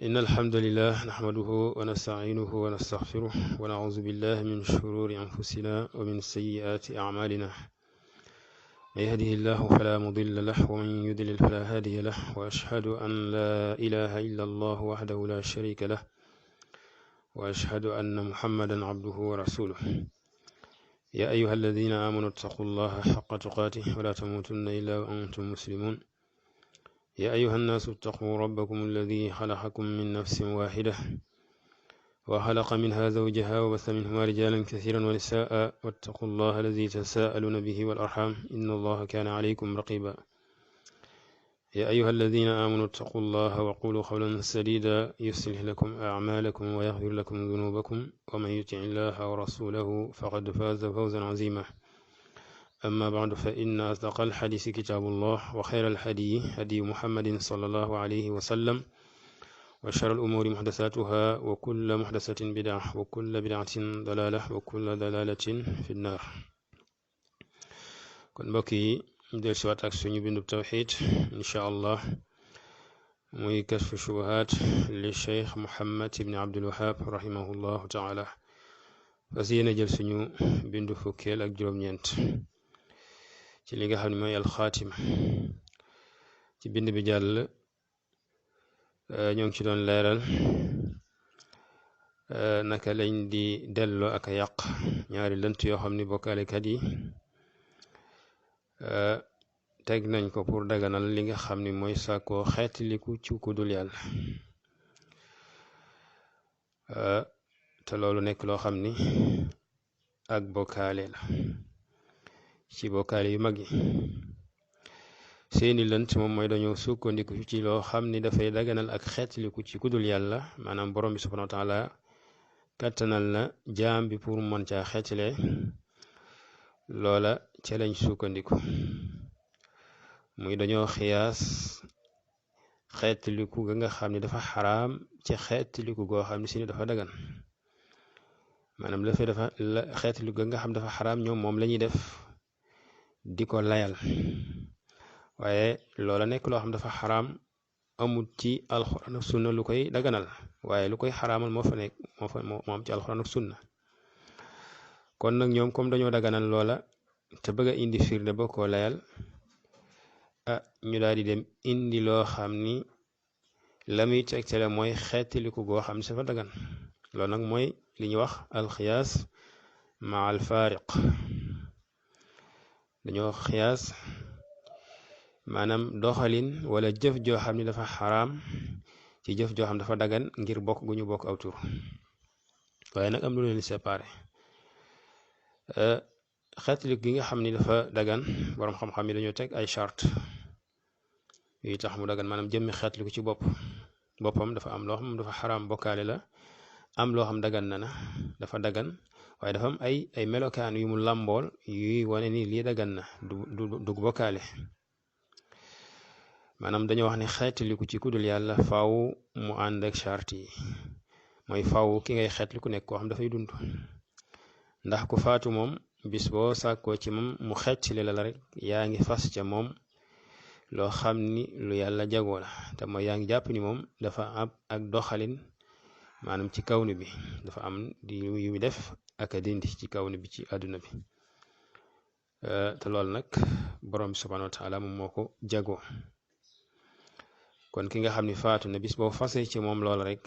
إن الحمد لله نحمده ونستعينه ونستغفره ونعوذ بالله من شرور أنفسنا ومن سيئات أعمالنا. من يهده الله فلا مضل له ومن يضلل فلا هادي له، وأشهد أن لا إله إلا الله وحده لا شريك له، وأشهد أن محمدا عبده ورسوله. يا أيها الذين آمنوا اتقوا الله حق تقاته ولا تموتن إلا وأنتم مسلمون. يا أيها الناس اتقوا ربكم الذي خلقكم من نفس واحدة وخلق منها زوجها وبث منهما رجالا كثيرا ونساء، واتقوا الله الذي تساءلون به والأرحام إن الله كان عليكم رقيبا. يا أيها الذين آمنوا اتقوا الله وقولوا قولا سديدا يصلح لكم أعمالكم ويغفر لكم ذنوبكم، ومن يطع الله ورسوله فقد فاز فوزا عظيما. أما بعد، فإن أصدق الحديث كتاب الله، وخير الهدي هدي محمد صلى الله عليه وسلم، وشر الأمور محدثاتها، وكل محدثة بدعة، وكل بدعة ضلالة، وكل ضلالة في النار. kon mbokk yi del siwaat ak suñu bindub tawxiid insha allah, muy kashfu shubuhaat li cheikh Muhammad ibni Abdul Wahab rahimahullahu taala. fas yéene jël suñu bindu fukkeel ak juróom-ñeent ci li nga xam ne mooy alxaatima. ci bind bi jàll ñoo ngi ci doon leeral naka lañ di delloo ak a yàq ñaari lënt yoo xam ni bokkaalekat yi teg nañ ko pour daganal li nga xam ni mooy sàkkoo xeetiliku ci ku dul yàlla, te loolu nekk loo xam ni ak bokkaale la ci bokkaale yu mag yi. seeni lënt moom mooy dañoo sukkandiku ci loo xam ni dafay daganal ak xeetiliku ci ku dul yàlla, maanaam borom bi subhanahu wa taala kattanal na jaam bi pour mën caa xeetile, loola ca lañ sukkandiku. muy dañoo xiyaas xeetiliku ga nga xam ni dafa xaraam ci xeetiliku goo xam ni si ni dafa dagan, maanaam dafa xeetiliku ga nga xam dafa xaraam ñoom moom la ñuy def di ko layal, waaye loola nekk loo xam dafa xaraam amul ci alxuraan ak sunna lu koy daganal, waaye lu koy xaraamal moo fa nekk moo am ci alxuraan ak sunna. kon nag ñoom comme dañoo daganal loola te bëgg a indi firnde ba koo layal, ñu daal di dem indi loo xam ni la muy tegtale mooy xeetiliku goo xam ni dafa dagan. loolu nag mooy li ñuy wax alxiyaas ma al faariq. dañoo xiyaas maanaam doxalin wala jëf joo xam ni dafa xaraam ci jëf joo xam dafa dagan ngir bokk gu ñu bokk aw tur, waaye nag am lu leen séparé. xeetlik gi nga xam ni dafa dagan, boroom xam-xam yi dañoo teg ay charte yuy tax mu dagan, maanaam jëmmi xeetliku ci boppam dafa am loo xam dafa xaraam bokkaale la, am loo xam dagan na dafa dagan, waaye dafa am ay melokaan yu mu làmbool yuy wane ni lii dagan na du bokkaale. maanaam dañoo wax ne xeetliku ci kudul yàlla faaw mu ànd ak charte yi, mooy faaw ki ngay xeetliku nekk koo xam dafay dund, ndax ku faatu moom bis boo sàkkoo ci moom mu xeetli la rek yaa ngi fas ca moom loo xam ni lu yàlla jagoo la, te mooy yaa ngi jàpp ni moom dafa am ak doxalin, maanaam ci kawnu bi dafa am di yu muy def ak a dindi ci kawnu bi ci àdduna bi, te loolu nag borom bi subhanahu wa taala moom moo ko jagoo. kon ki nga xam ni faatu na bis boo fasee ci moom lool rek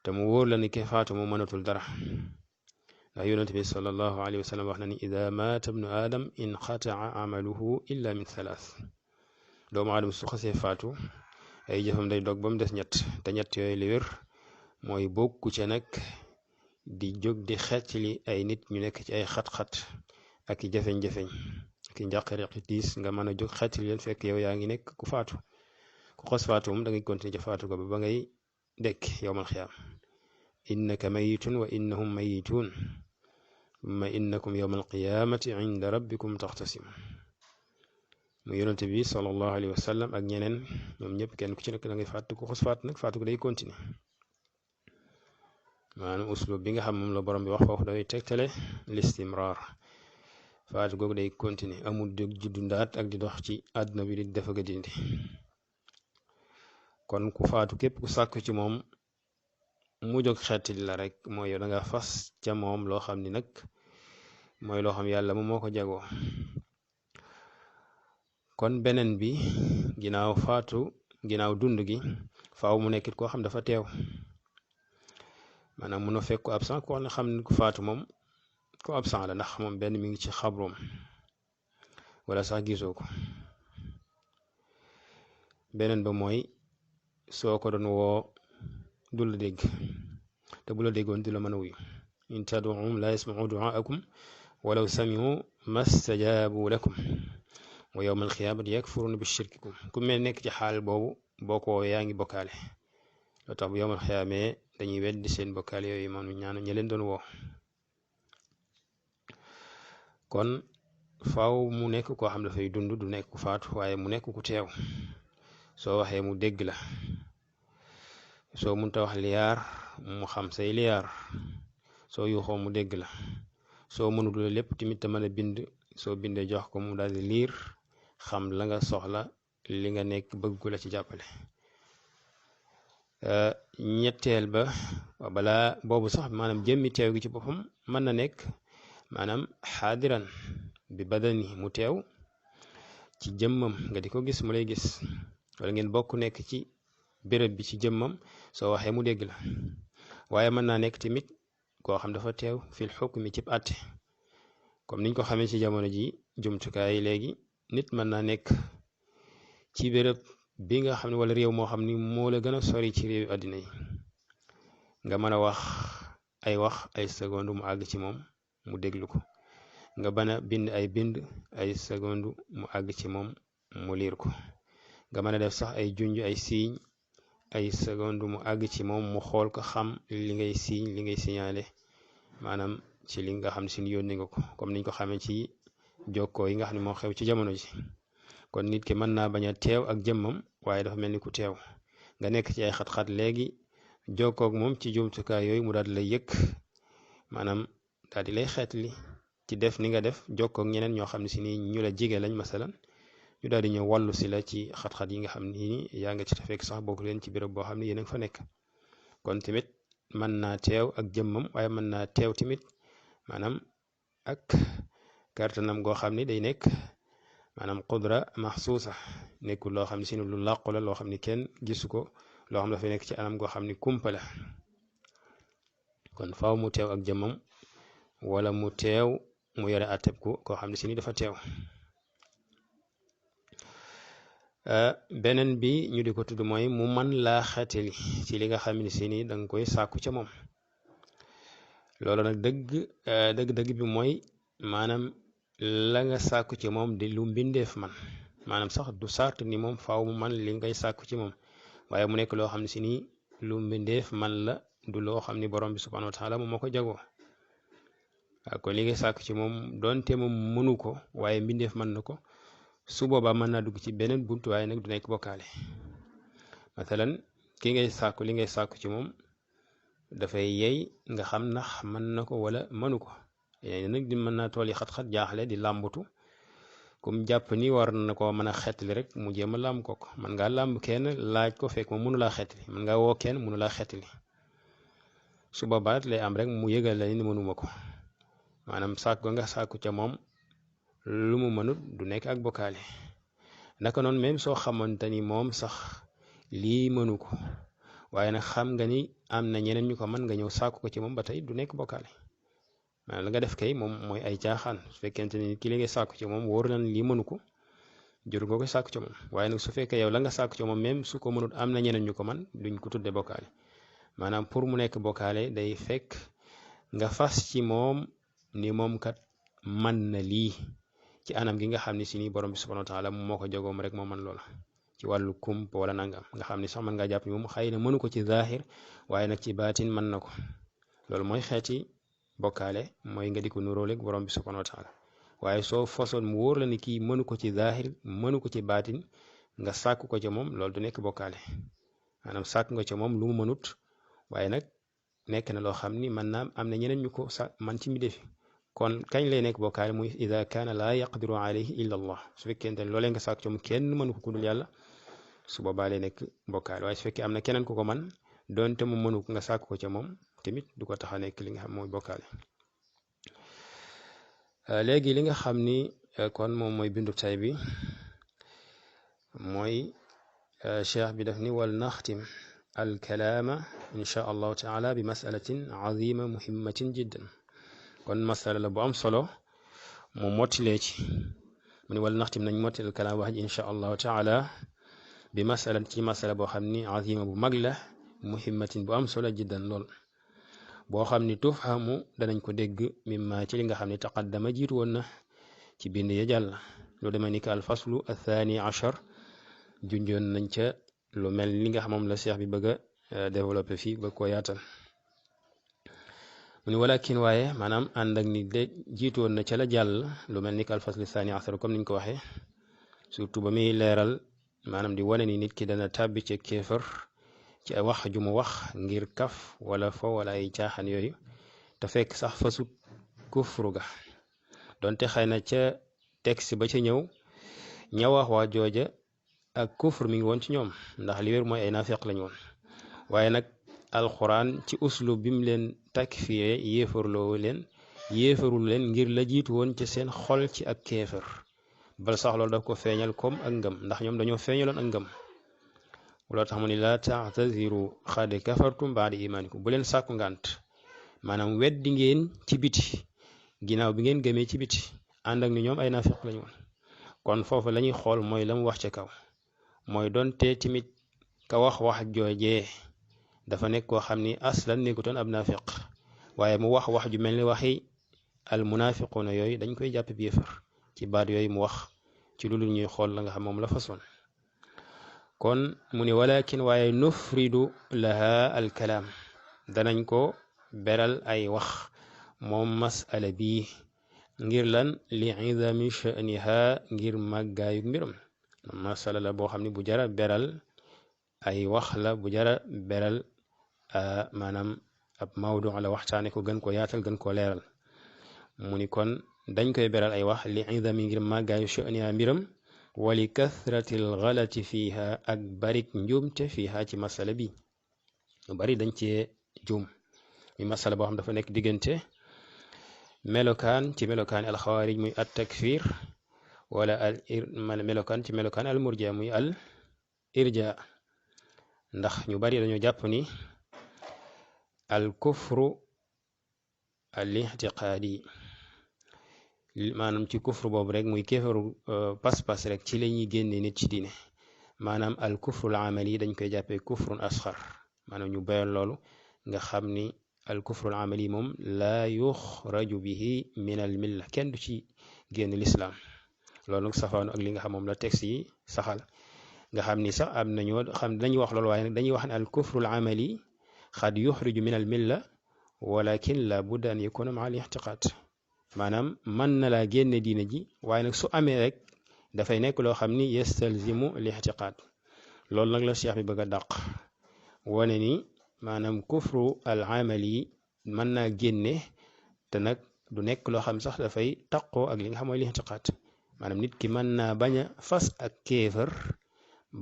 te mu wóor la ni ke faatu moom mënatul dara, ndax yonent bi sallallahu alayhi wa sallam wax na ni ida maata ibnu aadam inqataa amaluhu illa min thalath. doomu aadama su xasee faatu ay jëfam day dog ba mu des ñett, te ñett yooyu li wér mooy bokku ca nag di jóg di xeetli ay nit ñu nekk ci ay xat-xat ak i jafeñ-jafeñ ak i njàqare ak tiis, nga mën a jóg xeetli leen fekk yow yaa ngi nekk ku faatu. ku xas faatu moom da ngay continuer ca faatu ko ba ngay dekk yowmal xiyaam. innaka mayitun wa innahum mayitun ma innakum yowmal qiyaamati inda rabbikum taxtasimun. mu yonente bi sallallahu alayhi wa sallam ak ñeneen ñoom ñëpp kenn ku ci nekk da ngay faatu. ku xas faatu nag faatu ko day continuer, maanaam uslub bi nga xam moom la borom bi wax foofu dafay tegtale listimrar. faatu googu day continuer, amul jóg ji dundaat ak di dox ci àdduna bi di def ak a dindi. kon ku faatu képp ku sàkku ci moom mu jóg xettali la rek mooy yow da nga fas ca moom loo xam ni nag mooy loo xam yàlla moom moo ko jagoo. kon beneen bi ginnaaw faatu ginnaaw dund gi faaw mu nekkit koo xam dafa teew maanaam mun a fekk ko absent ko ne xam ne ku faatu moom ko absent la ndax moom benn mi ngi ci xabroom wala sax gisoo ko. beneen ba mooy soo ko doon woo du la dégg te bu la déggoon du la mën a wuyu in tad'uuhum laa yasma'uu du'aakum walaw sami'uu mastajaabu lakum wa yawma alqiyaamati yakfuruuna bi shirkikum ku mel nekk ci xaal boobu boo ko yaa ngi bokkaale loo tax bu yawmal qiyaamee dañuy weddi seen bokkaale yooyu moom ñaan ña leen doon woo. kon faaw mu nekk koo xam dafay dund du nekk ku faatu waaye mu nekk ku teew soo waxee mu dégg la soo munta wax liyaar mu xam say liyaar soo yuuxoo mu dégg la soo mënul la lépp tamit te mën a bind soo bindee jox ko mu daal di liir xam la nga soxla li nga nekk bëgg ku la ci jàppale. ñetteel ba balaa boobu sax maanaam jëmmi teew gi ci boppam mën na nekk maanaam xaadiran bi badani mu teew ci jëmmam nga di ko gis mu lay gis wala ngeen bokk nekk ci béréb bi ci jëmmam soo waxee mu dégg la. waaye mën naa nekk tamit koo xam dafa teew fil xukmi cib àtte comme niñ ko xamee ci jamono ji jumtukaay yi léegi nit mën naa nekk ci béréb bi nga xam ne wala réew moo xam ni moo la gën a sori ci réew àddina yi nga mën a wax ay seconde mu àgg ci moom mu déglu ko nga mën a bind ay seconde mu àgg ci moom mu liir ko nga mën a def sax ay junj ay siiñ ay seconde mu àgg ci moom mu xool ko xam li ngay siiñ li ngay signalé maanaam ci li nga xam ne si yónni nga ko comme niñ ko xamee ci jokkoo yi nga xam ne moo xew ci jamono ji. kon nit ki mën naa bañ a teew ak jëmmam waaye dafa mel ni ku teew nga nekk ci ay xat-xat léegi jokkoog moom ci jumtukaay yooyu mu daal di lay yëkk maanaam daal di lay xeetli ci def ni nga def jokkoog ñeneen ñoo xam ne si nii ñu la jige lañ masalan ñu daal di ñëw wàllu si la ci xat-xat yi nga xam ni yaa nga ci te fekk sax bokk leen ci béréb boo xam ne yéen a fa nekk. kon tamit mën naa teew ak jëmmam waaye mën naa teew tamit maanaam ak kartanam goo xam ni day nekk maanaam qudra maxsuusa nekkul loo xam ne si lu làqu la loo xam ni kenn gisu ko loo xam dafay nekk ci anam goo xam ni kumpa la. kon faaw mu teew ak jëmmam wala mu teew mu yore àtteb koo xam ne si ni dafa teew. beneen bi ñu di ko tudd mooy mu man laa xeetali ci li nga xam ne si ni danga koy sàkku ca moom loolu nag dëgg bi mooy maanaam la nga sàkku ci moom di lu mbindeef man maanaam sax du sart ni moom faaw mu man li ngay sàkku ci moom waaye mu nekk loo xam ne si nii lu mbindeef man la du loo xam ni borom bi subhanahu wa taala moom moo ko jagoo. waaw kon li ngay sàkku ci moom doonte moom mënu ko waaye mbindeef mën na ko su boobaa mën naa dugg ci beneen bunt waaye nag du nekk bokkaale. mathalan li ngay sàkku ci moom dafay yey nga xam ndax mën na ko wala mënu ko yéen nag di mën naa tool yi xat-xat jaaxle di làmbutu comme jàpp ni war na ko mën a xettali rek mu jéem a làmb kook mën ngaa làmb kenn laaj ko fekk moom mënu laa xettali mën ngaa woo kenn mënu laa xettali su boobaa lay am rek mu yëgal la ni mënuma ko maanaam sàkku nga sàkku ca moom lu mu mënut du nekk ak bokkaale. naka noonu même soo xamante ni moom sax lii mënu ko waaye nag xam nga ni am na ñeneen ñu ko mën nga ñëw sàkku ko ci moom ba tey du nekk bokkaale. maanaam la nga def kay moom mooy ay caaxaan su fekkente ni ki li ngay sàkku ci moom wóor na lii mënu ko jur nga koy sàkku ci moom waaye nag su fekkee yow la nga sàkku ci moom même su ko mënut am na ñeneen ñu ko man duñ ko tudde bokkaale. maanaam pour mu nekk bokkaale day fekk nga fas ci moom ni moom kat man na lii ci anam gi nga xam ne si nii borom bi subhanahu wa taala moo ko jogoom rek moo man loola ci wàllu kump wala nangam nga xam ne sax mën ngaa jàpp ni moom xëy na mënu ko ci zahir waaye nag ci baatin mën na ko loolu mooy xeeti bokkaale mooy nga di ko nuróoleeg borom bi subhanahu wa taala waaye soo façon mu wóor la ni kii mënu ko ci zahir mënu ko ci baatin nga sàkku ko ca moom loolu du nekk bokkaale maanaam sàkk nga ca moom lu mu mënut waaye nag nekk na loo xam ni mën naa am na ñeneen ñu ko sa man ci mbindeef kon kañ lay nekk bokkaale muy ida kaana laa yaqdiru alayhi illa allah su fekkente ne loolee nga sàkk ca moom kenn mënu ko ku dul yàlla su boobaa lay nekk bokkaale waaye su fekkee am na keneen ku ko man doonte mu mënu nga sàkk ko ca moom tamit du ko tax a nekk li nga xam mooy bokkaale. léegi li nga xam ni kon moom mooy bindu tay bi mooy cheikh bi daf ni wal naxtim alkalaama insha allahu taala bi masalatin azima muhimmatin jiddan kon masala la bu am solo mu mottilee ci mu ni wal naxtim nañ mottile alkalaam wax ji insha allahu taala bi masala ci masala boo xam ni azima bu mag la muhimmatin bu am solo jiddan lool boo xam ni tufhamu danañ ko dégg mimma ci li nga xam ne taqaddama jiitu woon na ci bind ya jàll lu demee ni ka al faslu athani achar junjoon nañ ca lu mel li nga xam moom la cheikh bi bëgg a développé fii bëgg koo yaatal mu ni walakin waaye maanaam ànd ak ni de jiitu woon na ca la jàll lu mel ni ka al faslu athani achar comme niñ ko waxee surtout ba muy leeral maanaam di wane ni nit ki dana tàbbi ci kéefër ci ay wax ju mu wax ngir kaf wala fo wala ay caaxaan yooyu te fekk sax fasut kufru ga donte xëy na ca texte ba ca ñëw ña wax waa jooja ak kufr mi ngi woon ci ñoom ndax li wér mooy ay naafeq lañ woon waaye nag alxuraan ci uslub bi mu leen takfiye yéefarul leen ngir la jiitu woon ci seen xol ci ak kéefër bal sax loolu daf ko feeñal comme ak ngëm ndax ñoom dañoo feeñaloon ak ngëm loo tax mu ni laa taataziru xad kafartum baada imaanikum bu leen sàkku ngànt maanaam weddi ngeen ci biti ginnaaw bi ngeen gëmee ci biti ànd ak ni ñoom ay naafiq lañu woon kon foofu la ñuy xool mooy la mu wax ca kaw mooy doonte timit ka wax joojee dafa nekk koo xam ni aslan nekkutoon ab naafiq waaye mu wax ju mel ni waxi al munaafiquuna yooyu dañ koy jàpp bi yéefar ci baat yooyu mu wax ci lu ñuy xool la nga xam moom la façon kon mu ni walakin waaye nufridu laha alkalaam danañ ko beral ay wax moom masala bii ngir lan li idami sha'niha ngir màggaayu mbiram masala la boo xam ne bu jara beral ay wax la bu jara beral maanaam ab mawdu la waxtaane ko gën ko yaatal gën ko leeral mu ni kon dañ koy beral ay wax li idami ngir màggaayu sha'niha mbiram wali kathratil ghalati fiha ak barik njuumte fiha ci masala bi lu bari dañ cee juum mi masala boo xam dafa nekk diggante melokaan ci melokaan al xawaarij muy at takfir wala melokaan ci melokaan al murja muy al irja ndax ñu bari dañoo jàpp ni al kufru al ihtiqaadi maanaam ci kufru boobu rek muy kéefaru pas-pas rek ci la ñuy génne nit ci diine maanaam al kufru al amali dañ koy jàppee kufrun asxar maanaam ñu bayal loolu nga xam ni al kufru al amali moom laa yuxraju bihi min al milla kenn du ci génn lislaam loolu nag safaanu ak li nga xam moom la texte yi saxal nga xam ni sax am nañoo xam dañuy wax loolu waaye nag dañuy wax ne al kufru al amali xad yuxriju min al milla walakin la budda an yakuna ma al ihtiqaad maanaam mën na laa génne diine ji waaye nag su amee rek dafay nekk loo xam ni yastalzimu lihtiqaad loolu nag la cheikh bi bëgg a dàq wane ni maanaam kufru al amali mën naa génne te nag du nekk loo xam sax dafay taqoo ak li nga xam mooy lihtiqaad maanaam nit ki mën naa bañ a fas ak kéefër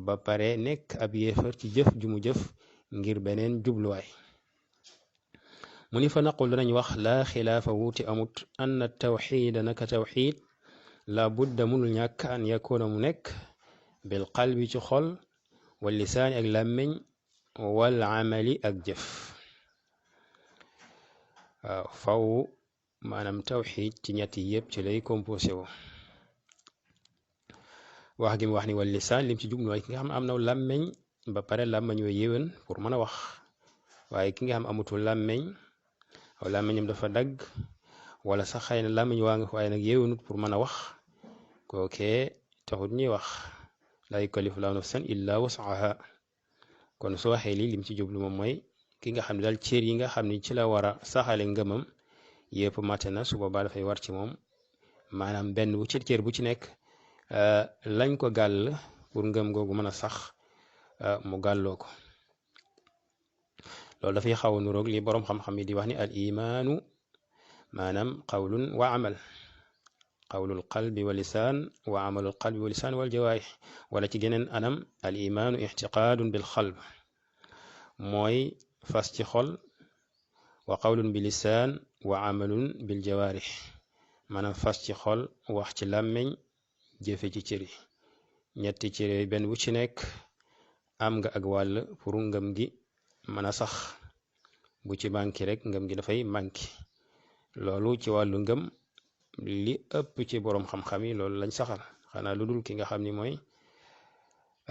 ba pare nekk ab yéefër ci jëf ju mu jëf ngir beneen jubluwaay mu ni fa naqul danañ wax laa xilaafa wuuti amut anna tawxiida naka tawxiid la budda munul ñàkk an yakoona mu nekk bil qalbi ci xol wal lisaani ak làmmeñ wal amali ak jëf waaw faw maanaam tawxiid ci ñetti yëpp ci lay composé wo wax gi mu wax ni wal lisaan lim ci jublu waaye ki nga xam am na làmmeñ ba pare làmmeñ wa yéwén pour mën a wax waaye ki nga xam amutul làmmeñ aw làmmeñam dafa dagg wala sax xëy na làmmeñ waa nga waaye nag yéwénut pour mën a wax kookee taxut ñuy wax laa yukallifu llaahu nafsan illaa wus'ahaa kon su waxee lii lim ci jublu moom mooy ki nga xam ne daal cër yi nga xam ni ci la war a saxale ngëmam yëpp mate na su boobaa dafay war ci moom maanaam benn bu ci cër bu ci nekk lañ ko gàll pour ngëm googu mën a sax mu gàlloo ko loolu dafay xaw a nuroog li boroom xam-xam yi di wax ni al imaanu maanaam qawlun wa amal qawlul qalbi wa lisaan wa amalul qalbi wa lisaan wal jawaarih wala ci geneen anam al imaanu ixtiqaadun bil qalb mooy fas ci xol wa qawlun bi lisaan wa amalun bil jawaarih maanaam fas ci xol wax ci làmmeñ jëfe ci cëri ñetti cëri benn bu ci nekk am nga ak wàll pour ngëm gi mën a sax bu ci manki rek ngëm gi dafay manki loolu ci wàllu ngëm li ëpp ci boroom xam-xam yi loolu lañ saxal xanaa lu dul ki nga xam ni mooy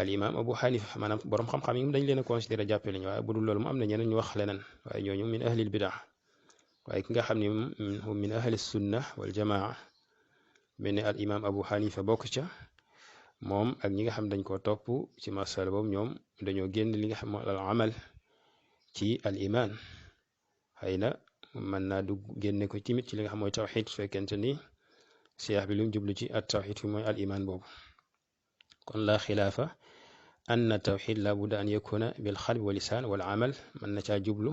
al imam Abu Hanifa maanaam boroom xam-xam yi dañ leen a considéré jàppe lañu waaye bu dul loolu mu am na ñeneen ñu wax leneen waaye ñooñu min ahlil bidaa waaye ki nga xam ni hum min ahli sunna wal jamaa mel ne al imam Abu Hanifa bokk ca moom ak ñi nga xam dañ koo topp ci masala boobu ñoom dañoo génn li nga xam mooy al amal ci al iman xëy na mën naa dugg génne ko timit ci li nga xam mooy tawxid su fekkente ni seex bi lu mu jublu ci at tawxid fi mooy al iman boobu kon la xilaafa anna tawxid la budda an yakuna bil xalbi wa lisaan wal amal mën na caa jublu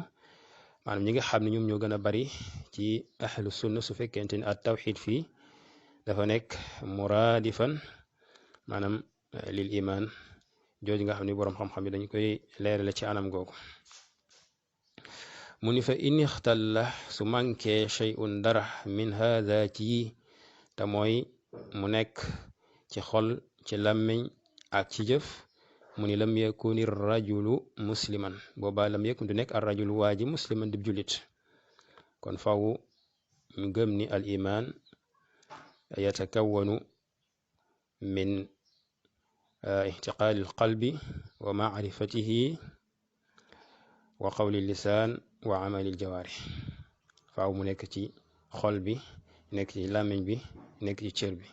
maanaam ñi nga xam ne ñoom ñoo gën a bari ci ahlu sunna su fekkente ni at tawxid fii dafa nekk muraadifan maanaam lil iman jooju nga xam ne boroom xam-xam yi dañ koy leerale ci anam googu mu ni fa in ixtalla su mànkee shay'un dara min haada ci te mooy mu nekk ci xol ci làmmiñ ak ci jëf mu ni lam yakuni rajulu musliman boobaa lam yakun du nekk ar rajulu waa ji musliman di jullit kon faw ñu gëm ni al iman yatakawanu min ixtiqaali al qalbi wa maarifatihi wa qawli lisaan wa amalil jawaarih faaw mu nekk ci xol bi nekk ci làmmiñ bi nekk ci cër bi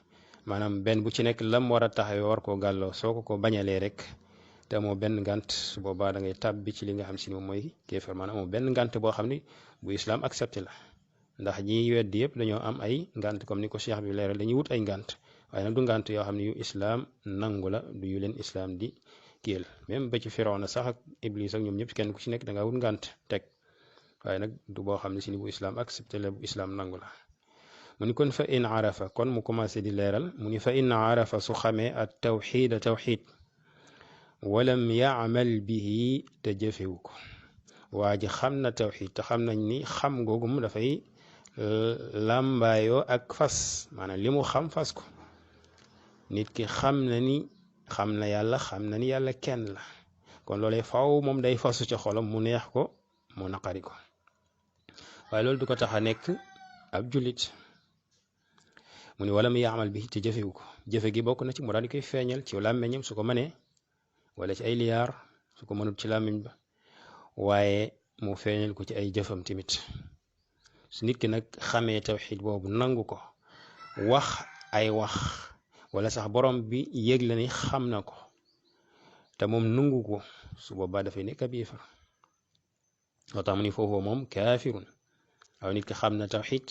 maanaam benn bu ci nekk lam war a taxawee war koo gàlloo soo ko bañalee rek te amoo benn ngànt su boobaa da ngay tàbbi ci li nga xam si ni moom mooy kéefar maanaam amoo benn ngànt boo xam ni bu islam accepté la ndax ñi weddi yëpp dañoo am ay ngànt comme ni ko cheikh bi leeral dañuy wut ay ngànt waaye nag du ngànt yoo xam ne yu islam nangu la du yu leen islam di kiyal même ba ci Firawna sax ak Iblis ak ñoom ñëpp kenn ku ci nekk da nga wut ngànt teg waaye nag du boo xam ne si ni bu islam accepté la bu islam nangu la mu ni kon fa in arafa kon mu commencé di leeral mu ni fa in arafa su xamee at tawxida tawxid walam yaamal bihi te jëfewu ko waa ji xam na tawxid te xam nañ ni xam googu mu dafay làmbaayoo ak fas maanaam li mu xam fas ko nit ki xam na yàlla xam na ni yàlla kenn la kon loolee faw moom day fasu ca xolam mu neex ko mu naqari ko waaye loolu du ko tax a nekk ab jullit mu ni wala mu yaamal bi te jëfewu ko jëfe gi bokk na ci mu daal di koy feeñal ci làmmeñam su ko mënee wala ci ay liyaar su ko mënut ci làmmeñ ba waaye mu feeñal ko ci ay jëfam tamit su nit ki nag xamee tawxid boobu nangu ko wax ay wax wala sax borom bi yëg la ni xam na ko te moom nangu ko su boobaa dafay nekk ab yéefar moo tax mu ni foofu moom kaafirun waaw nit ki xam na tawxid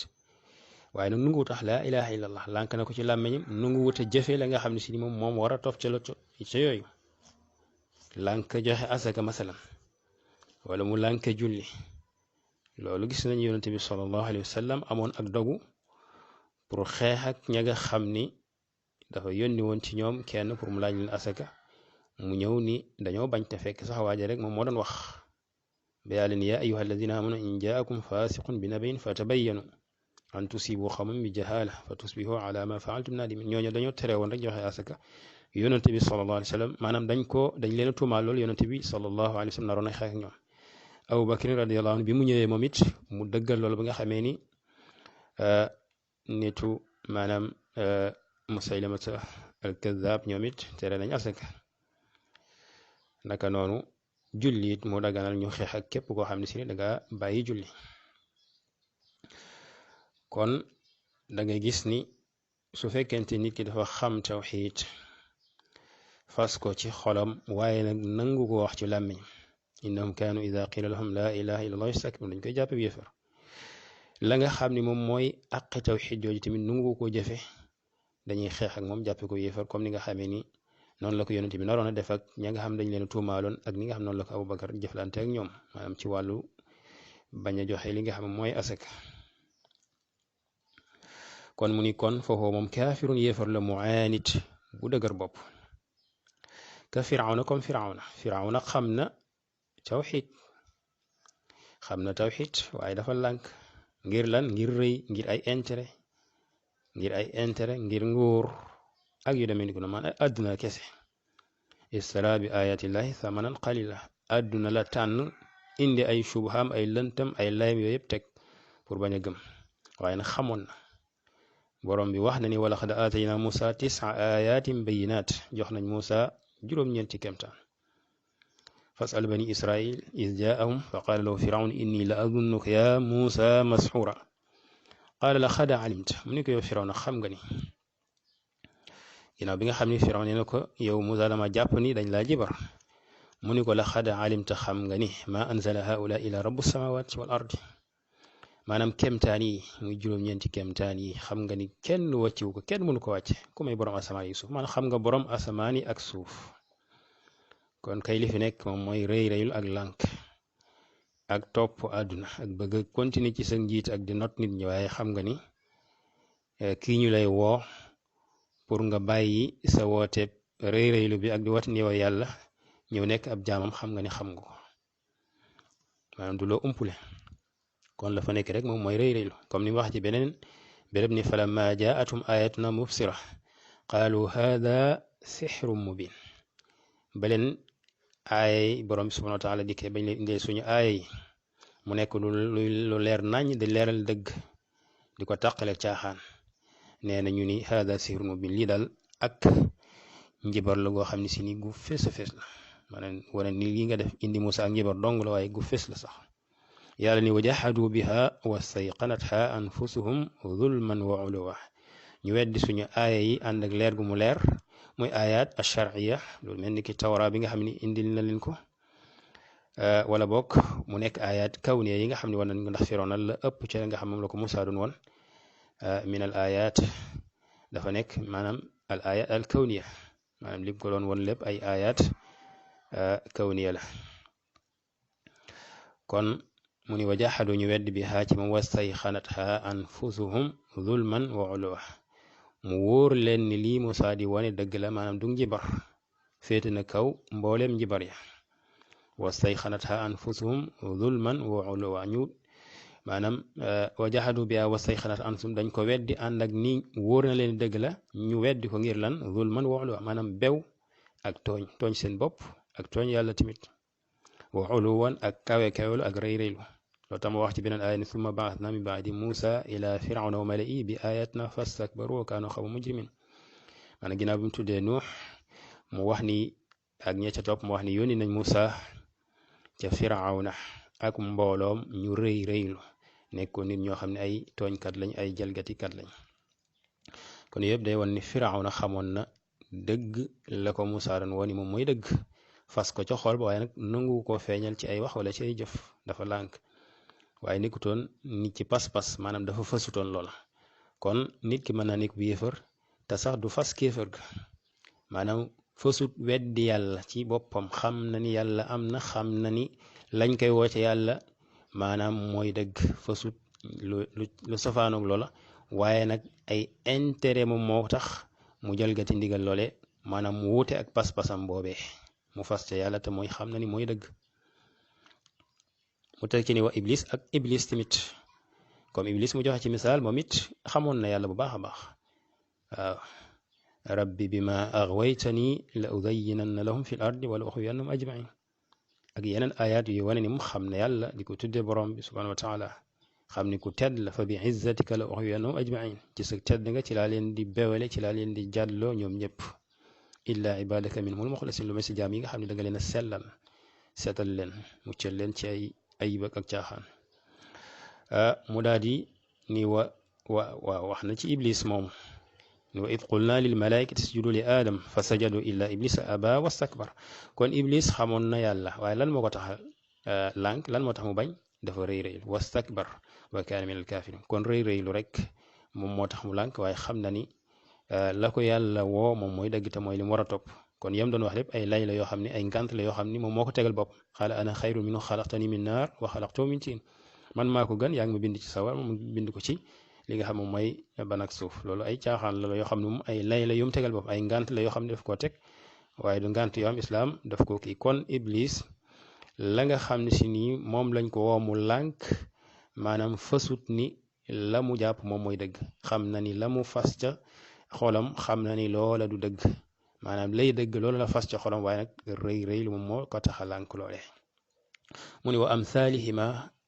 waaye nag nangu tax laa ilaha illallah lànk na ko ci làmmeñam nangu wut a jëfe la nga xam ne si ni moom war a tof ca la ca yooyu lànk joxe asaka masalan wala mu lànk julli loolu gis nañu yonente bi sallallahu alayhi wa sallam amoon ak dogu pour xeex ak ña nga xam ni dafa yónni woon ci ñoom kenn pour mu laaj leen asaka mu ñëw ni dañoo bañ te fekk sax waaja rek moom moo doon wax ba yàlla ni yaa ayyuha alladina amanu in jaakum fasiqun bi nabayin fa tabayyanu an tusibu xawman bi jahala fa tusbihu ala ma faaltum nadimin ñooñu dañoo tere woon rek joxe asaka yonente bi sallallahu alayhi wa sallam maanaam dañ leen a tuumaal loolu yonente bi sallallahu alayhi wa sallam naroon a xeex ak ñoom Abu Bakr radiyallahu anhu bi mu ñëwee moom it mu dëggal loolu ba nga xamee ni nitu maanaam Musaylamata al-Kazzab ñoom it tere nañ asaka naka noonu julli it mu daganal ñu xeex ak képp koo xam ne si ne da nga bàyyi julli kon da ngay gis ni su fekkente nit ki dafa xam tawxiid fas ko ci xolam waaye nag nangu ko wax ci làmmiñ innahum kaanu ida qila lahum laa ilaha illa allah yastakbirun dañ koy jàppe bi yéefar la nga xam ni moom mooy àqi tawxiid jooju tamit nangu ko jëfe dañuy xeex ak moom jàppe ko yéefar comme ni nga xamee ni noonu la ko yonent bi naroon a def ak ña nga xam dañ leen tuumaaloon ak ni nga xam noonu la ko Abubakar jëflante ak ñoom maanaam ci wàllu bañ a joxe li nga xam mooy asaka kon mu ni kon foofu moom kaafirun yéefar la mu'aanid bu dëgër bopp ka firawna comme firawna xam na tawxid waaye dafa lànk ngir lan ngir rëy ngir ay intérêt ngir nguur ak yu demee ni ko man àdduna kese istara bi ayatillahi thamanan qalila àdduna la tànn indi ay shubham ay lëntam ay layam yooyu yëpp teg pour bañ a gëm waaye nag xamoon na borom bi wax na ni wala xad aatayna Musa 9 ayatin bayinat jox nañ Musa juróom-ñeenti kemtaan fasal bani israil is jaahum fa qaala lahu firaun inni la adunnuka ya Musa masxura qaala la xad alimta mu ni ko yow firawn xam nga ni ginnaaw bi nga xam ni firawn nee na ko yow Musa dama jàpp ni dañ laa jibar mu ni ko la xad alimta xam nga ni ma anzala haula ila rabbu samawati wal ardi maanaam kemtaan yi muy juróom-ñeenti kemtaan yi xam nga ni kenn wàcciwu ko kenn mënu ko wàcce ku may borom asamaan yi suuf maanaam xam nga borom asamaan yi ak suuf kon kay li fi nekk moom mooy rëy-rëyul ak lànk ak topp àdduna ak bëgg a continuer ci sa njiit ak di not nit ñi waaye xam nga ni kii ñu lay woo pour nga bàyyi sa wooteeb rëy-rëylu bi ak di wat ni yow yàlla ñëw nekk ab jaamam xam nga ni xam nga ko maanaam du loo umpule kon la fa nekk rek moom mooy rëy-rëylu comme ni wax ci beneen béréb ni falamma jaatum ayatuna mubsira qaalu hada sixrun mubin baleen aayay borom bi subhanahu wa taala dikkee bañ leen indee suñu aaya yi mu nekk lu leer nañ di leeral dëgg di ko tàqale caaxaan nee na ñu ni hada sixrun mubin lii daal ak njibar la goo xam ne si ni gu fés a fés la maanaam wane ni lii nga def indi Musa ak njibar dong la waaye gu fés la sax yàlla ni wajahadu biha wastayqanatha anfusuhum zulman wa uluwa ñu weddi suñu aaya yi ànd ak leer gu mu leer muy ayat ash-shar'iyya loolu mel ni ki tawra bi nga xam ne indil na leen ko wala bokk mu nekk ayat kawniya yi nga xam ne war nañ ko ndax Firawna la ëpp ca nga xam moom la ko Musa doon woon min al ayat dafa nekk maanaam al ayat al kawniya maanaam li ko doon woon lépp ay ayat kawniya la kon mu ni wajahadu ñu weddi bi haa ci moom wastayxanatha anfusuhum zulman wa uluwa mu wóor leen ni lii Musa di wane dëgg la maanaam du njibar féete na kaw mbooleem njibar ya wastayxanatha anfusuhum zulman wa uluwa ñu maanaam wajahadu bi haa wastayxanatha anfusuhum dañ ko weddi ànd ak ni wóor na leen dëgg la ñu weddi ko ngir lan zulman wa uluwa maanaam bew ak tooñ seen bopp ak tooñ yàlla tamit wa uluwan ak kawe-kawelu ak rëy-rëylu loo tax ma wax ci beneen aaya ni summa ba'athna min ba'di Musa ila firawna wa mala'ihi bi ayatina fastakbaru wa kaanu qawman mujrimin maanaam ginnaaw bi mu tuddee Nuux mu wax ni ak ña ca topp mu wax ni yónni nañ Musa ca firawna ak mbooloom ñu rëy-rëylu nekkoon nit ñoo xam ne ay tooñkat lañ ay jalgatikat lañ kon yëpp day won ni firawna xamoon na dëgg la ko Musa doon woni moom mooy dëgg fas ko ca xol ba waaye nag nangu ko feeñal ci ay wax wala ci ay jëf dafa lànk waaye nekkutoon nit ci pas-pas maanaam dafa fasutoon loola kon nit ki mën naa nekk bu yéefar te sax du fas kéefar ga maanaam fasut weddi yàlla ci boppam xam na ni yàlla am na xam na ni lañ koy woote yàlla maanaam mooy dëgg fasut lu safaanoog loola waaye nag ay intérêt moom moo tax mu jalgati ndigal loole maanaam mu wuute ak pas-pasam boobee mu fas ca yàlla te mooy xam na ni mooy dëgg mu teg ci ni wa iblis tamit comme iblis mu joxe ci misaal moom it xamoon na yàlla bu baax a baax waaw rabbi bima aghwaytani la uzayyinanna lahum fil ardi wala ughwiyannahum ajmain ak yeneen ayat yu wane ni mu xam ne yàlla di ko tuddee borom bi subhanahu wa taala xam ni ku tedd la fa bi izzatika la ughwiyannahum ajmain ci sa tedd nga ci laa leen di bewale ci laa leen di jàlloo ñoom ñëpp illa ibadaka minhumul mukhlasin lu ma si jaam yi nga xam ne da nga leen a sellal seetal leen muccal leen ci ay ayib ak caaxaan mu daal di ni wax na ci iblis moom ni wa id qulna lil malaikati isjudu li aadam fa sajadu illa iblisa aba wastakbar kon iblis xamoon na yàlla waaye lan moo ko tax lànk lan moo tax mu bañ dafa rëy rëylu wastakbar wa kaana min al kafirin kon rëy rëylu rek moom moo tax mu lànk waaye xam na ni la ko yàlla woo moom mooy dëgg te mooy li mu war a topp kon yam doon wax lépp ay lay la yoo xam ne ay ngant la yoo xam ni moom moo ko tegal bopp xaala ana xayrun minhu xalaqtani min naar wa xalaqtahu min tiin man maa ko gën yaa ngi ma bind ci sawar moom bind ko ci li nga xam moom mooy ban ak suuf loolu ay caaxaan la yoo xam ne moom ay lay la yum tegal bopp ay ngant la yoo xam ne daf koo teg waaye du ngant yoo am islaam daf ko kii kon iblis la nga xam ne si nii moom lañ ko woo mu lànk maanaam fasut ni la mu jàpp moom mooy dëgg xam na ni la mu fas ca xolam xam na ni loola du dëgg maanaam lay dëgg loolu la fas ca xolam waaye nag rëy rëy lu moom moo ko tax a lànk loole mu ni wa amsalihima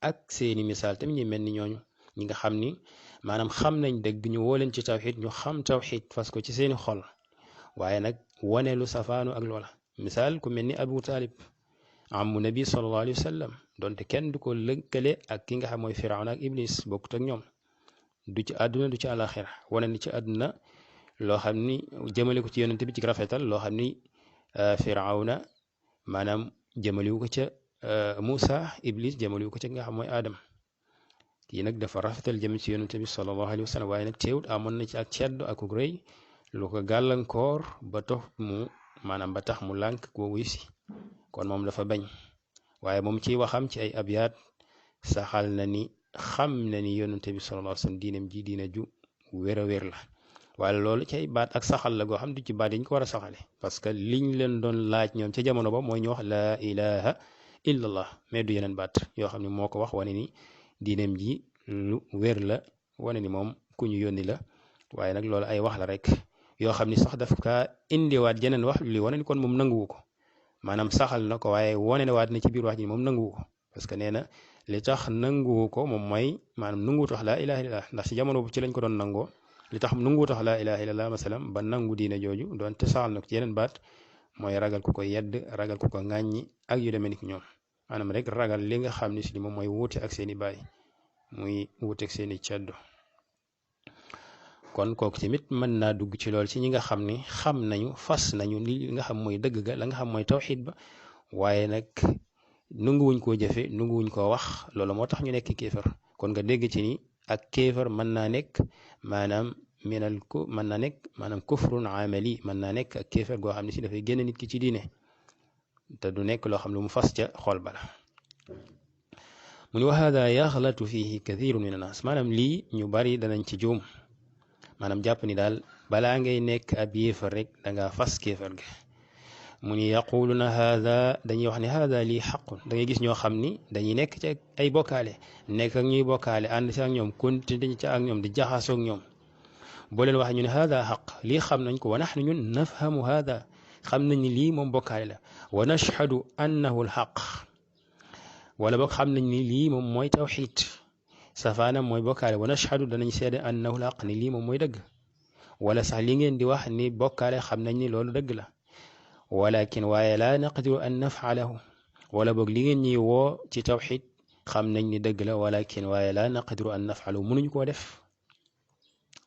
ak seeni misaal tamit ñi mel ni ñooñu ñi nga xam ni maanaam xam nañ dëgg ñu woo leen ci tawxid ñu xam tawxid fas ko ci seeni xol waaye nag wane lu safaanu ak loola misaal ku mel ni Abu Talib amu nabi sallallahu alayhi wa sallam donte kenn du ko lëkkale ak ki nga xam mooy firawna ak iblis bokkut ak ñoom du ci àdduna du ci àlaxira wane ni ci àdduna loo xam ni jëmale ko ci yonente bi ci rafetal loo xam ni firawna maanaam jëmaliwu ko ca Moussa iblis jëmaliwu ko ca nga xam mooy Adam kii nag dafa rafetal jëm ci yonente bi sallallahu alayhi wa sallam waaye nag teewut amoon na ci ak ceddo ak rëy lu ko gàllankoor ba tax mu maanaam ba tax mu lànk koo wuy si kon moom dafa bañ waaye moom ci waxam ci ay abyaat saxal na ni xam na ni yonente bi sallallahu alayhi wa sallam diinam ji diina ju wér a wér la waaye loolu ci ay baat ak saxal la goo xam du ci baat yi ñu ko war a saxale parce que liñ leen doon laaj ñoom ca jamono ba mooy ñu wax laa ilaha illallah mais du yeneen baat yoo xam ne moo ko wax wane ni diinam ji lu wér la wane ni moom ku ñu yónni la waaye nag loolu ay wax la rek yoo xam ni sax daf kaa indiwaat jeneen wax li wane ni kon moom nanguwu ko maanaam saxal na ko waaye wane ne waat na ci biir wax ji moom nanguwu ko parce que nee na li tax nanguwu ko moom mooy maanaam nanguwut wax laa ilaha illallah ndax ci jamono bu ci lañ ko doon nangoo li tax nanguwut wax laa ilaha illallah masalam ba nangu diine jooju doonte saxal na ko ci yeneen baat mooy ragal ku ko yedd ragal ku ko ŋàññi ak yu demee ni ñoom maanaam rek ragal li nga xam ni si moom mooy wuute ak seeni baay muy wuute ak seeni ceddo kon kooku tamit mën naa dugg ci lool ci ñi nga xam ni xam nañu fas nañu li nga xam mooy dëgg ga la nga xam mooy tawxiid ba waaye nag nanguwuñ koo jëfe nanguwuñ koo wax loolu moo tax ñu nekk kéefar kon nga dégg ci ni ak kéefar mën naa nekk maanaam minal ko mën naa nekk maanaam kufrun amali mën naa nekk ak kéefar goo xam ne si dafay génn nit ki ci diine te du nekk loo xam lu mu fas ca xol bala mu ni wa hada yaxlatu fihi kathirun min annaas maanaam lii ñu bari danañ ci juum maanaam jàpp ni daal balaa ngay nekk ab yéefar rek dangaa fas kéefar ga mu ni yaquluna hada dañuy wax ne hada lii xaqun da ngay gis ñoo xam ni dañuy nekk ci ay bokkaale nekk ak ñuy bokkaale ànd si ak ñoom continue ci ak ñoom di jaxasoo ak ñoom boo leen waxee ñu ne hada xaq lii xam nañ ko wa naxnu ñun nafhamu hada xam nañ ni lii moom bokkaale la wa nashhadu annahu alxaq wala boog xam nañ ni lii moom mooy tawxiid safaanam mooy bokkaale wa nashhadu danañ seede annahu alxaq ni lii moom mooy dëgg wala sax li ngeen di wax ni bokkaale xam nañ ni loolu dëgg la walakin waaye laa naqdiru an nafaalahu wala boog li ngeen ñuy woo ci tawxiid xam nañ ni dëgg la walakin waaye laa naqdiru an nafaalahu mënuñu koo def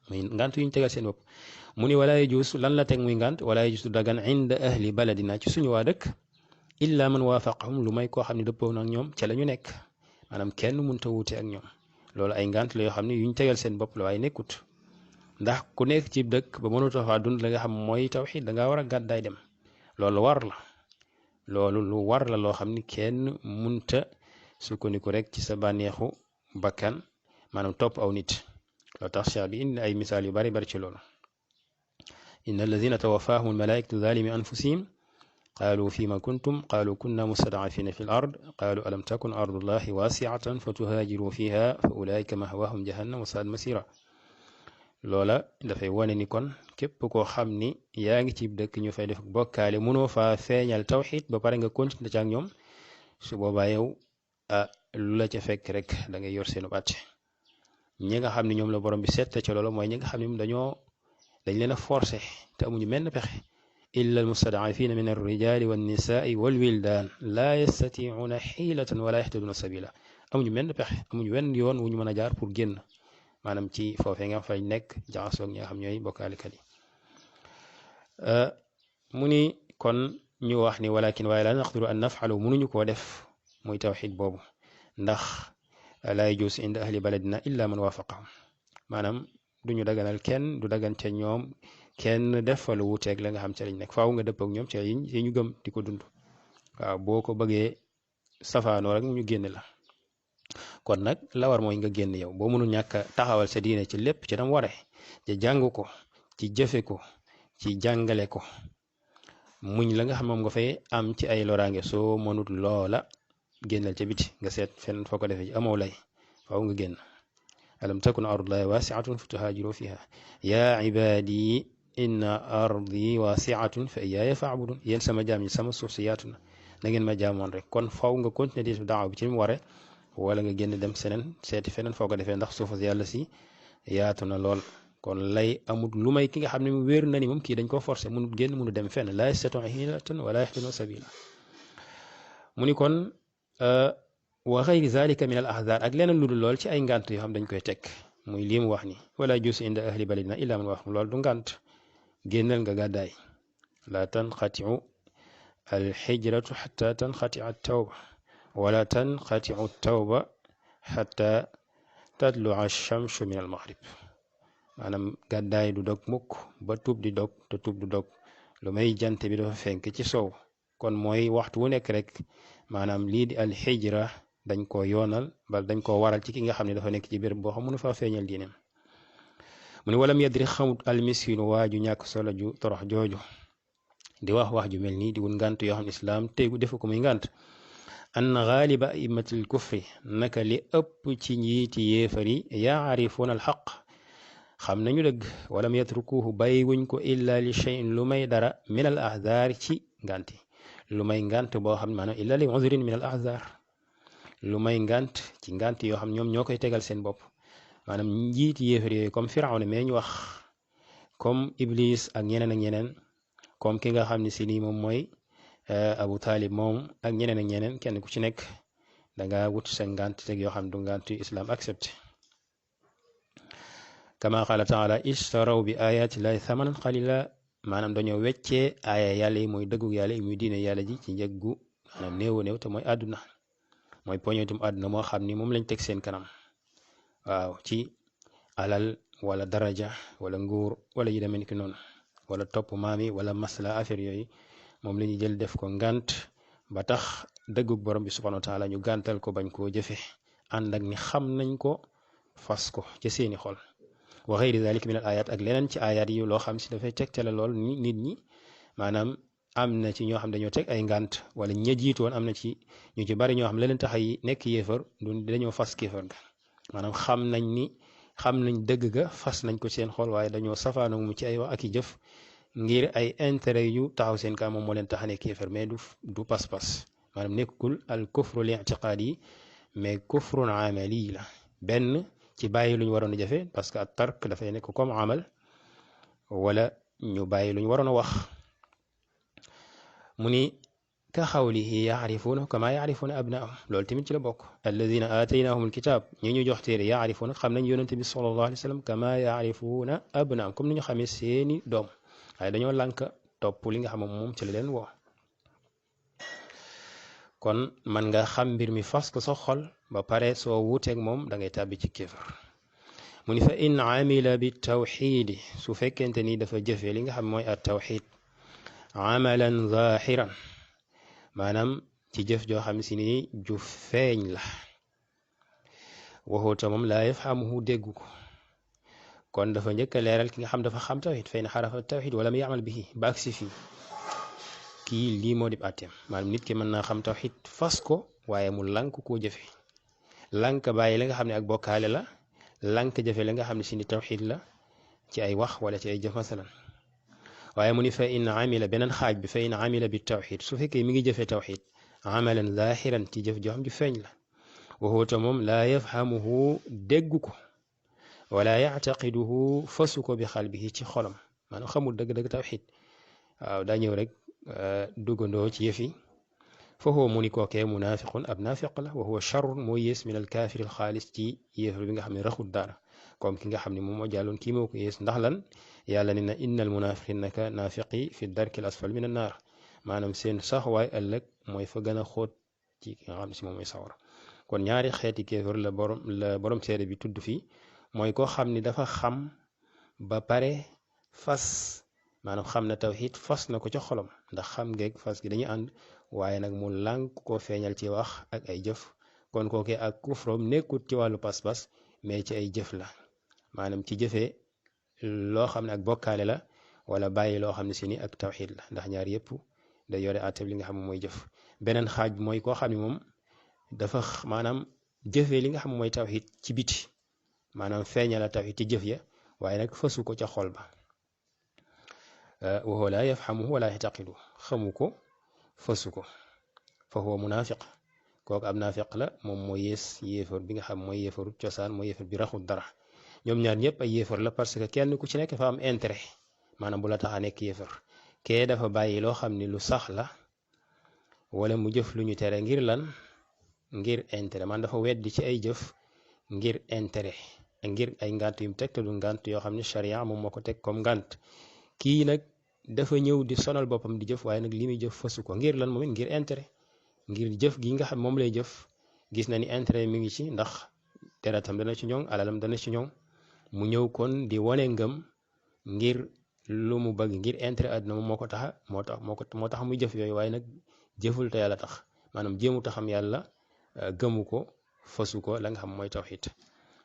muy ngant yuñ tegal seen bopp mu ni walaa yajuus lan la teg muy ngant walaa yajuus dagan inda ahli baladina ci suñu waa dëkk illa man waafaqahum lu may koo xam ne dëppoo ak ñoom ca la ñu nekk maanaam kenn mënta wuute ak ñoom loolu ay ngant la yoo xam ne yuñ tegal seen bopp la waaye nekkut ndax ku nekk ci dëkk ba mënutoo faa dund la nga xam mooy tawxiid dangaa war a gàddaay dem loolu war la loolu lu war la loo xam ni kenn munta sukkandiku rek ci sa bànneexu bakkan maanaam topp aw nit loo tax cheikh bi indi ay misaal yu bari bari ci loolu inna alladina tawaffahum almalaikatu zalimi anfusihim qaalu fima kuntum qaalu kunna mustadafina fi l ard qaalu alam takun ardullahi wasiatan fa tuhaajiru fiha fa ulaika mahwahum jahannam wa saad masira loola dafay wane ni kon képp koo xam ni yaa ngi ci dëkk ñu fay def bokkaale mënoo faa feeñal tawxiid ba pare nga continuer ci ak ñoom su boobaa yow lu la ca fekk rek da ngay yor seenu bàtte ñi nga xam ne ñoom la borom bi seet ca loolu mooy ñi nga xam ne dañ leen a forcé te amuñu menn pexe illa almustadafina min alrijali wannisaai walwildaan laa yastatiuuna xiilatan wala yaxtaduuna sabila amuñu menn pexe amuñu wenn yoon wu ñu mën a jaar pour génn maanaam ci foofee nga fay nekk jaxasoog ñi nga xam ñooy bokkaalikat yi mu ni kon ñu wax ni walakin waaye laa naqdiru an nafalu mënuñu koo def muy tawxid boobu ndax laa yajuus inda ahli baladina illa man waafaqahum maanaam duñu daganal kenn du dagan ca ñoom kenn def fa lu wuuteeg la nga xam ca lañ nekk faaw nga dëpp ak ñoom ca yi ñu gëm di ko dund waaw boo ko bëggee safaanoo rek ñu génn la kon nag la war mooy nga génn yow boo mënul ñàkk a taxawal sa diine ci lépp ci dam ware ci jàng ko ci jëfe ko ci jàngale ko muñ la nga xam moom nga fay am ci ay loraange soo mënut loola génnal ca biti nga seet fenn foo ko defee ci amoo lay faaw nga génn alam takun ardullahi wasiatun fa tuhaajiru fiha yaa ibaadi inna ardi wasiatun fa iyaaya faabudun yéen sama jaam ñi sama suuf si yaatu na na ngeen ma jaamoon rek kon faw nga continuer di daaw bi ci mu ware wala nga génn dem seneen seeti feneen foo ko defee ndax suuf si yàlla si yaatu na lool kon lay amul lu may ki nga xam ne mu wéeru na ni moom kii dañ koo forcé mënut génn mënu dem fenn laa yastati'uuna hiilatan wala yahtaduna sabila mu ni kon wa xayri zalika min al ahzar ak leneen lu dul lool ci ay ngànt yoo xam dañ koy teg muy lii mu wax ni wala jus inda ahli baladina illa man wax loolu du ngànt génnal nga gàddaay la tanqatiu al hijratu xata tanqatia tawba wala tanqatiu tawba xata tatlua alchamsu min al maghrib maanaam gàddaay du dog mukk ba tuub di dog te tuub du dog lu may jant bi dafa fenk ci sow kon mooy waxtu wu nekk rek maanaam lii di al hijra dañ koo yoonal ba dañ koo waral ci ki nga xam ne dafa nekk ci béréb boo xam mënu faa feeñal diineem mu ne walam yadri xamut almiskinu waa ju ñàkk solo ju torox jooju di wax ju mel nii di wut ngànt yoo xam ne islaam tegu defu ko muy ngànt an gaaliba aimatil kufri naka li ëpp ci njiiti yéefar yi yaarifuuna alxaq xam nañu dëgg walam yatrukuhu bàyyi wuñ ko illa li cheyin lu may dara min al ahzaar ci ngànti lu may ngànt boo xam ne maanaam illa li uzrin min al ahzaar lu may ngànt ci ngànt yoo xam ñoom ñoo koy tegal seen bopp maanaam njiiti yéefar yooyu comme firawna mais ñu wax comme iblis ak ñeneen comme ki nga xam ne si nii moom mooy abu talib moom ak ñeneen kenn ku ci nekk danga wut sa ngànt teg yoo xam du ngàntu islam accepté kama qaala taala ishtaraw bi ayati llahi thamanan qalila maanaam dañoo weccee aaya yàlla yi mooy dëggu yàlla yi muy diine yàlla ji ci njëggu maanaam néew te mooy àdduna mooy poñetum àdduna moo xam ni moom lañ teg seen kanam waaw ci alal wala daraja wala nguur wala yu demee ni ki noonu wala topp maami wala masla affaire yooyu moom la ñuy jël def ko ngànt ba tax dëggug borom bi subhanahu wa taala ñu gàntal ko bañ koo jëfe ànd ak ni xam nañ ko fas ko ci seeni xol wa xayri dalik min al ayat ak leneen ci ayat yi loo xam si dafay tegtale lool ni nit ñi maanaam am na ci ñoo xam dañoo teg ay ngànt wala ña jiitoon am na ci ñu ci bari ñoo xam la leen tax ay nekk yéefar du dañoo fas kéefar ga maanaam xam nañ dëgg ga fas nañ ko seen xol waaye dañoo safaana mu ci ay wax ak i jëf ngir ay intérêt yu taxaw seen kanam moom moo leen tax a nekk kéefar mais du pas-pas maanaam nekkul al kufru li i'tiqaadi yi mais kufrun amali la benn ci bàyyi lu ñu waroon a jafe parce que at tark dafay nekk comme amal wala ñu bàyyi lu ñu waroon a wax mu ni ka xawlihi yaarifuuna kama yaarifuuna abnaahum loolu tamit ci la bokk alladina aataynahum alkitab ñi ñu jox téere yaarifuuna xam nañ yonente bi sallallahu alayhi wa sallam kama yaarifuuna abnaahum comme ni ñu xamee seeni doom waaye dañoo lànk topp li nga xam moom ci la leen woo kon man nga xam mbir mi fas ko sa xol ba pare soo wuuteeg moom da ngay tàbbi ci kéefar mu ni fa in amila bi tawxiidi su fekkente ni dafa jëfee li nga xam mooy at tawxiid amalan zahiran maanaam ci jëf joo xam si ni ju feeñ la waxuta moom laa yafhamuhu déggu ko kon dafa njëkk a leeral ki nga xam dafa xam tawxid fay na xarafa tawxid wala mu yamal bihi ba agsi fii kii lii moo di àtteem maanaam nit ki mën naa xam tawxid fas ko waaye mu lànk koo jëfe lànk bàyyi la nga xam ne ak bokkaale la lànk jëfe la nga xam ne si ni tawxid la ci ay wax wala ci ay jëf masalan waaye mu ni fa in amila beneen xaaj bi fa in amila bi tawxid su fekkee mi ngi jëfe tawxid amalan zahiran ci jëf joo xam ju feeñ la waxuta moom laa yafhamuhu déggu ko wala yactaqiduhu fasu ko bi xalbihi ci xolam maanaam xamul dëgg-dëgg tawxid waaw daa ñëw rek duggandoo ci yëf yi fa huwa mu ni kookee munafiqun ab nafiq la wa huwa charrun moo yées min al kaafiri al xaalis ci yéefar bi nga xam ne raxul dara comme ki nga xam ne moom moo jàlloon kii moo ko yées ndax lan yàlla ne na innal munafiqin naka naafiqi fi darki al asfal min an naar maanaam seen saxwaay ëllëg mooy fa gën a xóot ci ki nga xam ne si moom mooy sawar kon ñaari xeeti kéefar la borom seede bi tudd fii mooy koo xam ni dafa xam ba pare fas maanaam xam na tawxiid fas na ko ca xolam ndax xam ngeeg fas gi dañuy ànd waaye nag mu lànk koo feeñal ci wax ak ay jëf kon kookee ak kufroom nekkut ci wàllu pas-pas mais ci ay jëf la maanaam ci jëfee loo xam ne ak bokkaale la wala bàyyi loo xam ne si ni ak tawxiid la ndax ñaar yëpp day yore àtteeb li nga xam ne mooy jëf beneen xaaj bi mooy koo xam ne moom dafa maanaam jëfee li nga xam ne mooy tawxiid ci biti maanaam feeñal la tawxiid ci jëf ya waaye nag fasu ko ca xol ba wa huwa laa yafhamuhu wala yaxtaqidu xamu ko fasu ko fa huwa munaafiq kooku ab naafiq la moom mooy yéefar bi nga xam mooy yéefaru cosaan mooy yéefar bi raxul dara ñoom ñaar ñëpp ay yéefar la parce que kenn ku ci nekk dafa am intérêt maanaam bu la tax a nekk yéefar kee dafa bàyyi loo xam ni lu sax la wala mu jëf lu ñu tere ngir lan ngir intérêt man dafa weddi ci ay jëf ngir intérêt ngir ay ngànt yu mu teg te du ngànt yoo xam ne charia moom moo ko teg comme ngànt kii nag dafa ñëw di sonal boppam di jëf waaye nag li muy jëf fasu ko ngir lan moom it ngir intérêt ngir jëf gi nga xam moom lay jëf gis na ni intérêt mi ngi ci ndax deretam dana ci ñoŋ alalam dana ci ñoŋ mu ñëw kon di wane ngëm ngir lu mu bëgg ngir intérêt àdduna moom moo tax muy jëf yooyu waaye nag jëful te yàlla tax maanaam jéemu taxam yàlla gëmu ko fasu ko la nga xam mooy tawxiid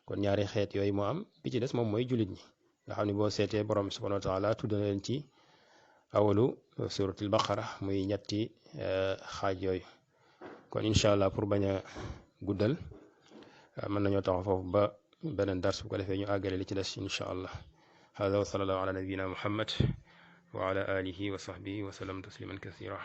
kon ñaari xeet yooyu moo am bi ci des moom mooy jullit ñi nga xam ne boo seetee borom subhanahu wa taala tudd na leen ci awalu suratul baqara muy ñetti xaaj yooyu kon incha allah pour bañ a guddal mën nañoo taxaw foofu ba beneen dars bu ko defee ñu àggale li ci des incha allah hada wa sallallahu ala nabiyina muhammad wa ala alihi wa sahbihi wa sallam tasliman kathira